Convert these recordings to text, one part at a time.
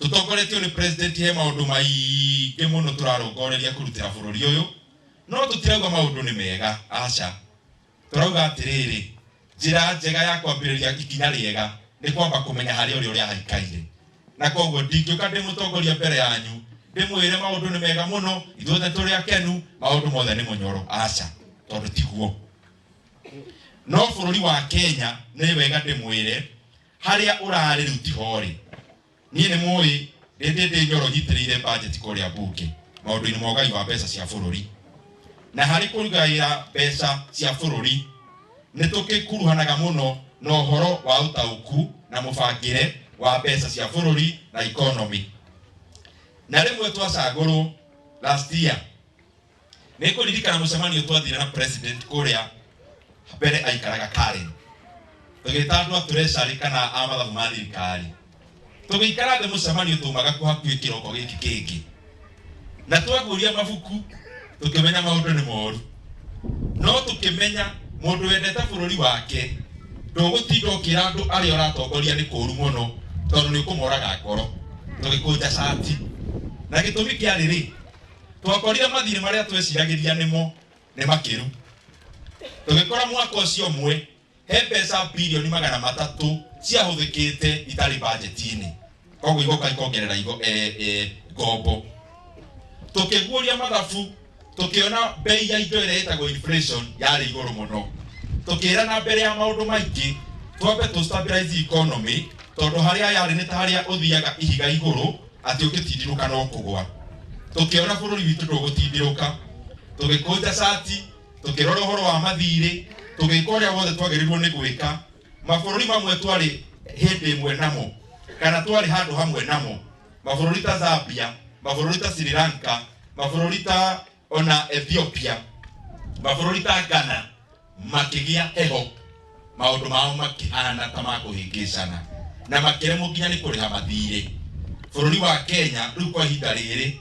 Tũtongoretio nĩ president, he maũndũ maingĩ mũno tũrarongoreria kũrutĩra bũrũri ũyũ, no tũtirauga maũndũ nĩ mega, aca. Tũrauga atĩrĩrĩ, njĩra njega ya kwambĩrĩria ikinya rĩega nĩ kwamba kũmenya harĩa ũrĩa haikaire. Na koguo ndingĩũka ndĩ mũtongoria mbere yanyu ndĩmwĩre maũndũ nĩ mega mũno, ithuothe tũrĩ akenu, maũndũ mothe nĩ mũnyoro, aca, tondũ tiguo. No bũrũri wa Kenya nĩ wega ndĩmwĩre harĩa ũrarĩ rĩu tiho rĩ. Niĩ nĩ mũĩ rĩndĩ ndĩ Nyoro nyitĩrĩire budget kũrĩa mbunge maũndũ-inĩ ma ũgai wa mbeca cia bũrũri, na harĩ kũgaĩra mbeca cia bũrũri nĩ tũkĩkuruhanaga mũno na ũhoro wa ũtaũku na mũbangĩre wa mbeca cia bũrũri na economy. Na rĩmwe twacagũrwo last year, nĩ ngũririkana mũcemanio twathire na president kũrĩa mbere aikaraga Karen, tũgĩta andũ a treasury kana a mathabu ma thirikari, tũgĩikara thĩ mũcemanio tumaga ku hakuhĩ kĩroko gĩkĩ kĩngĩ, na twaguria mabuku tũkĩmenya maũndũ nĩ moru, no tũkĩmenya mũndũ wendete bũrũri wake ndũgũtinda ũkĩra andũ arĩa ũratongoria nĩ kũru mũno, tondũ nĩ ũkũmoraga ngoro. Tũgĩkũnja cati, na gĩtũmi kĩarĩ rĩ, twakorire mathirĩ marĩa tweciragĩria nĩmo nĩ makĩru. Tũgĩkora mwaka ũcio ũmwe he mbeca 300 bilioni ciahũthĩkĩte itarĩ bajeti-inĩ, koguo igoka ikongerera igo, ngombo. Tũkĩguũria mathabu, tũkĩona bei ya indo ĩrĩa ĩtagwo inflation yarĩ igũrũ mũno. Tũkĩrana mbere ya maũndũ maingĩ twambe tũ stabilize economy, tondũ harĩa yarĩ nĩ ta harĩa ũthiaga ihiga igũrũ atĩ ũngĩtindirũka no kũgwa. Tũkĩona bũrũri witũ ndũgũtindirũka, tũgĩkũnja cati, tũkĩrora ũhoro wa mathirĩ, tũgĩka ũrĩa wothe twagĩrĩirwo nĩ gwĩka. Mabũrũri mamwe twarĩ hĩndĩ ĩmwe namo kana twarĩ handũ hamwe namo, mabũrũri ta Zambia, mabũrũri ta Sri Lanka, mabũrũri ta ona Ethiopia, mabũrũri ta Ghana, makĩgĩa heho, maũndũ mao makĩhana ta makũhĩngĩcana na makĩremwo nginya nĩ kũrĩha mathirĩ. Bũrũri wa Kenya rĩu kwa ihinda rĩrĩ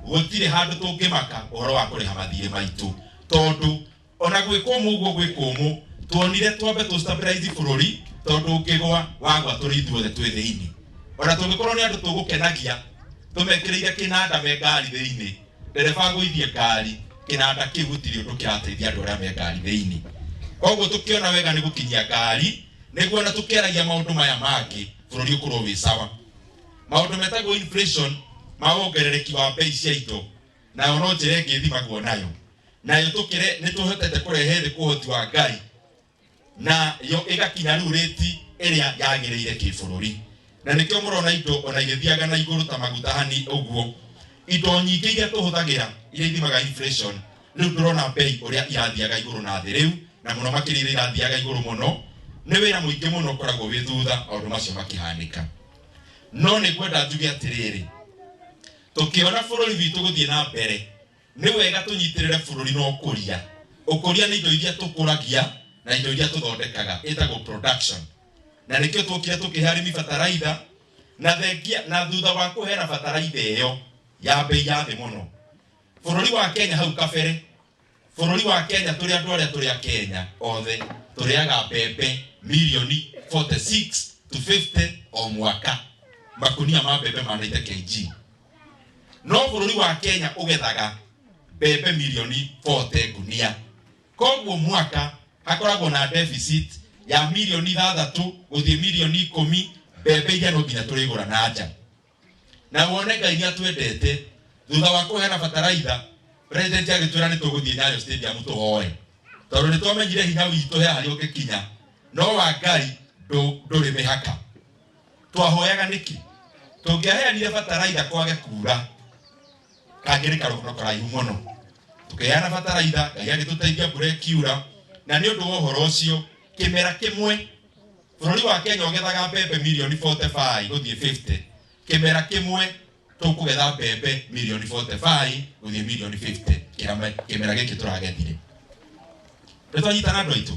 gũtirĩ handũ tũngĩmaka ũhoro wa kũrĩha mathirĩ maitũ, tondũ ona gwĩ kũmũ ũguo gwĩ kũmũ, tuonire twambe tũ stabilize bũrũri, tondũ ũngĩgwa wagwa tũrĩ ithuothe twĩ thĩinĩ. Ona tũngĩkorwo nĩ andũ tũgũkenagia tũmekĩrĩire kĩnanda me ngari thĩinĩ, ndereba agũithie ngari, kĩnanda kĩu gũtirĩ ũndũ kĩrateithia andũ arĩa me ngari thĩinĩ. Koguo tũkĩona wega nĩ gũkinyia ngari nĩguo ona tũkĩaragia maũndũ maya mangĩ bũrũri ũkorwo wĩ sawa. Maũndũ metagwo inflation ma wongerereki wa bei cia indo, nayo no njĩra ĩngĩ ĩthimagwo nayo, nayo tũkĩre nĩ tũhotete kũrehe thĩ kũhoti wa Ngai, na yo ĩgakinya rĩu rĩti ĩrĩa yagĩrĩire kĩbũrũri. Na nĩkĩo mũrona indo ona igĩthiaga na igũrũ ta maguta hani ũguo, indo nyingĩ iria tũhũthagĩra iria ithimaga inflation, rĩu ndũrona bei ũrĩa irathiaga igũrũ na thĩ rĩu, na mũno makĩria iria irathiaga igũrũ mũno. Nĩ wĩra mũingĩ mũno ũkoragwo wĩ thutha maũndũ macio makĩhanĩka. No nĩ ngwenda njuge atĩrĩrĩ, tũkĩona bũrũri witũ gũthiĩ na mbere nĩ wega tũnyitĩrĩre bũrũri na ũkũria. Ũkũria nĩ indo iria tũkũragia na indo iria tũthondekaga, ĩtagwo production. Na nĩkĩo twokire tũkĩhe arĩmi bataraitha, na thengia na thutha wa kũheana bataraitha ĩyo ya bei ya thĩ mũno. Bũrũri wa Kenya hau kabere, bũrũri wa Kenya tũrĩ andũ arĩa tũrĩ a Kenya othe tũrĩaga mbembe milioni 46 to 50 o mwaka, makunia ma mbembe ma 90 kg. No bũrũri wa Kenya ũgethaga mbembe milioni 40 ngunia, koguo mwaka hakoragwo na deficit ya milioni 6 gũthiĩ milioni 10 mbembe iria no nginya tũrĩgũra na nja. Na wone Ngai nĩ atwendete, thutha wa kũheana bataraitha, president agĩtwĩra nĩ tũgũthiĩ Nyayo Stadium tũhoe, tondũ nĩ twamenyire hinya witũ he harĩa ũngĩkinya, no wa Ngai ndũrĩ mĩhaka. Twahoyaga nĩkĩ? Tũngĩaheanire bataraitha kwage kura, kangĩrĩ karũgano karaihu mũno. Tũkĩheana bataraitha, Ngai agĩtũteithia, mbura ĩkiura. Na nĩ ũndũ wa ũhoro ũcio, kĩmera kĩmwe bũrũri wa Kenya ũgethaga mbembe milioni 45 gũthiĩ 50, kĩmera kĩmwe tũkũgetha mbembe milioni 45 gũthiĩ milioni 50 kĩmera gĩkĩ tũragethire. Nĩ twanyitana andũ aitũ?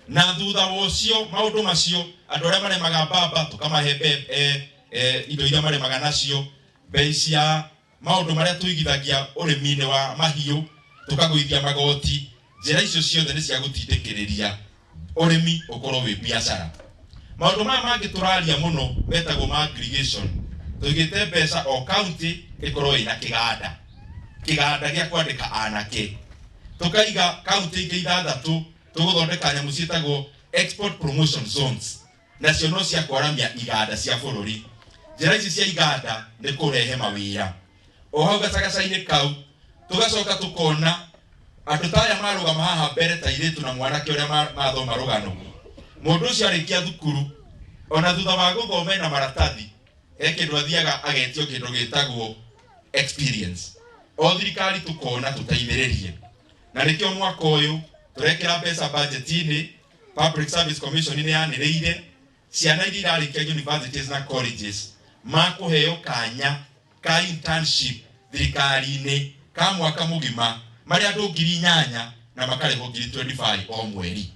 Na thutha wa ũcio maũndũ macio, andũ arĩa marĩmaga mbamba tũkamahe indo iria marĩmaga nacio, bei cia maũndũ marĩa tũigithagia ũrĩmi-inĩ wa mahiũ tũkagũithia magoti. Njĩra icio ciothe nĩ cia gũtindĩkĩrĩria ũrĩmi ũkorwo wĩ biacara. Maũndũ maya mangĩ tũraria mũno metagwo ma aggregation. Tũigĩte mbeca o county ĩkorwo ĩna kĩganda, kĩganda gĩa kwandĩka anake. Tũkaiga county ingĩ ithathatũ tũgũthondeka nyamũ ciĩtagwo export promotion zones, nacio no cia kwaramia iganda cia bũrũri. Njĩra ici cia iganda nĩ kũrehe mawĩra. O hau gacagaca-inĩ kau tũgacoka tũkona andũ ta aya marũgama haha mbere ta airĩtu na mwanake ũrĩa mathoma rũgano. Mũndũ ũcio arĩkia thukuru, ona thutha wa gũthoma ena maratathi, he kĩndũ athiaga agetio kĩndũ gĩtagwo experience. O thirikari tũkona tũteithĩrĩrie. Na nĩkĩo mwaka ũyũ tũrekĩra mbeca budget-inĩ, Public Service Commission nĩ yanĩrĩire ciana iria irarĩkia universities na colleges makũheo kanya ka internship thirikari-inĩ ka mwaka mũgima marĩ andũ 8,000 na makarĩhwo ngiri 25 o mweri.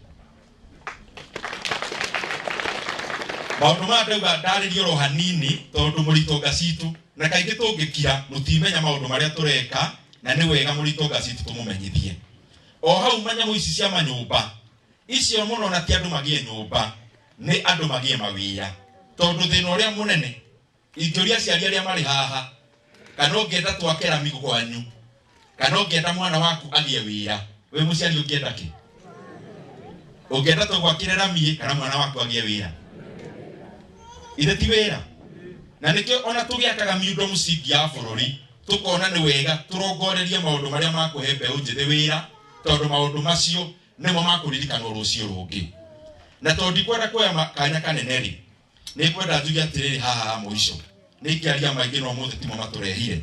Maũndũ maya ndauga ndarĩrie oro hanini tondũ mũritonga citũ na kaingĩ tũngĩkira mũtimenya maũndũ marĩa tũreka, na nĩ wega mũritonga citũ tũmũmenyithie. O hau manyamũ ici cia manyũmba icio mũno na ti andũ magĩe nyũmba, nĩ andũ magĩe mawĩra, tondũ thĩna ũrĩa mũnene ingĩũria aciari arĩa marĩ haha kana ũngĩenda twake rami kwanyu kana ũngĩenda mwana waku agĩe wĩra, wĩ mũciari ũngĩenda kĩ? Ũngĩenda tũgwakĩre rami kana mwana waku agĩe wĩra? Ithe ti wĩra. Na nĩkĩo ona tũgĩakaga miundo msingi ya bũrũri tũkona nĩ wega tũrongorerie maũndũ marĩa makũhe mbeũ njĩthĩ wĩra, tondũ maũndũ macio nĩmo makũririkanwo rũciũ rũngĩ. Na tondũ ndikwenda kuoya kanya kanene rĩ, nĩ ngwenda njuge atĩrĩrĩ haha mũico, nĩ ingĩaria maingĩ no ũmũthĩ timo matũrehire.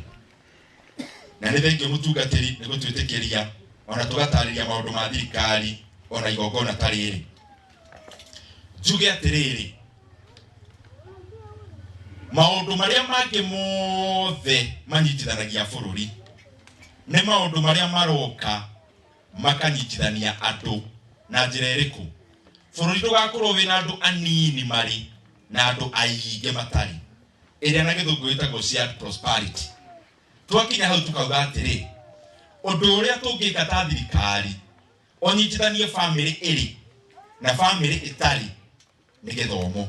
Na nĩ thengio mũtungatĩri nĩ gũtwĩtĩkĩria ona tũgatarĩria maũndũ ma thirikari ona igongona ta rĩrĩ. Njuge atĩrĩrĩ, maũndũ marĩa mangĩ mothe manyitithanagia bũrũri nĩ maũndũ marĩa maroka makanyitithania andũ na njĩra ĩrĩkũ? Bũrũri ndũgakorwo wĩna andũ anini marĩ na andũ aingĩ matarĩ, ĩrĩa na gĩthũngũ ĩtagwo shared prosperity. Twakinya hau tukauga atĩrĩ, ũndũ ũrĩa tũngĩka ta thirikari ũnyitithanie bamĩrĩ ĩrĩ na bamĩrĩ ĩtarĩ nĩ gĩthomo.